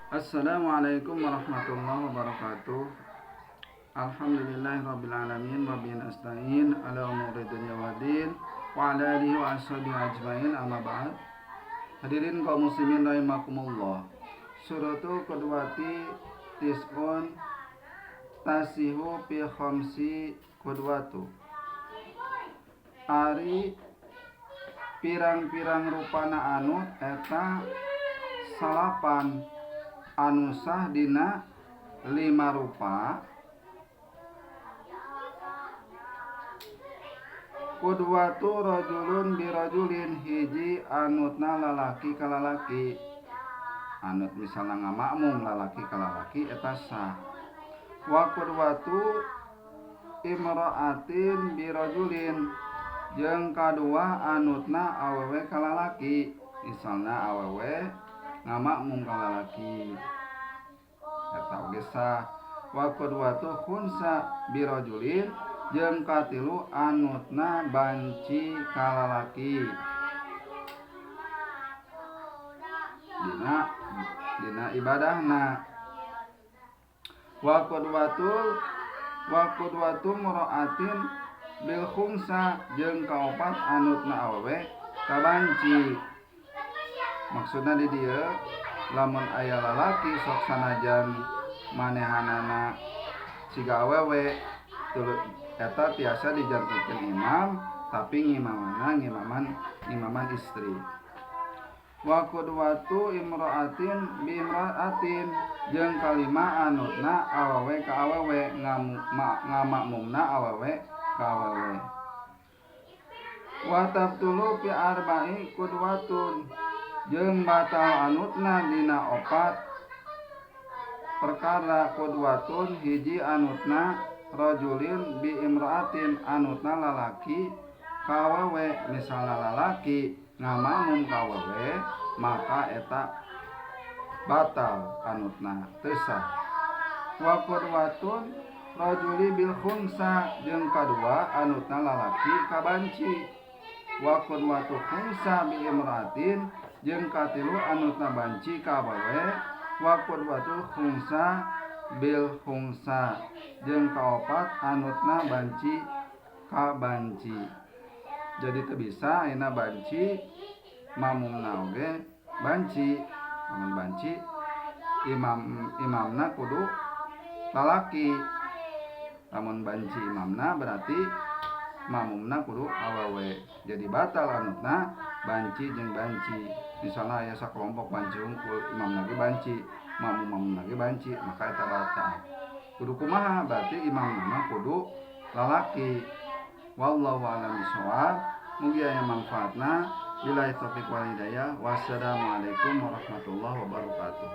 Assalamualaikum warahmatullahi wabarakatuh. Alhamdulillahirabbil alamin wa bihi nasta'in ala umuri dunya waddin wa ala alihi wa ashabihi ajmain, amma ba'd. Hadirin kaum muslimin rahimakumullah. Suratul qudwati tis'un tasihu fi khamsi qudwatu. Ari pirang-pirang rupana anut eta salapan anu sah dina lima rupa. Qudwatu rajulun birajulin, hiji anutna lalaki ka lalaki, anut misalna ngamakmum lalaki ka lalaki, eta sah. Wa qudwatu imra'atin birajulin, jeung kadua anutna awewe ka lalaki, misalna awewe ngamakmum ka lalaki, eta oge sah. Wa qudwatu khunsa birajulin, jeung katilu anutna banci ka lalaki dina ibadahna. Wa qudwatu mura'atin bil khunsa, jeung kaopat anutna awewe ka banci. Maksudna di dieu, lamun aya lalaki sok sanajan manehanana siga awewe, eta tiasa dijantenkeun imam, tapi ngimamana ngimaman istri. Wa qudwatu imra'atin bi imra'atin, jeung kalima anutna awewe ka awewe, ngamakmumna awewe ka awewe. Wa tabtulu fi arba'i qudwatun, jeung batal anutna dina opat perkara qudwatun, hiji anutna rajulin bi imra'atin, anutna lalaki ka awewe, misalna lalaki ngamakmum ka awewe, maka eta batal anutna, teu sah. Wa qudwatun rajuli bil khunsa, jeung kadua anutna lalaki ka banci. Wa qudwatu khunsa bi imra'atin, jeung katilu anutna banci ka awewe. Wa qudwatu khunsa bil khunsa, jeung kaopat anutna banci ka banci. Jadi teu bisa ayeuna banci mamumna oge banci. Lamun banci, imamna kudu lalaki. Lamun banci imamna, berarti mamumna kudu awewe. Jadi batal anutna banci jeung banci. Misalnya aya sakelompok banci hungkul, imamna ge banci, mamum mamumna ge banci, maka eta batal. Kudu kumaha? Berarti imamna mah kudu lalaki. Wallahu a'lam bishawab. Mugi aya manfaatna. Billahi taufiq wal hidayah. Wassalamualaikum warahmatullahi wabarakatuh.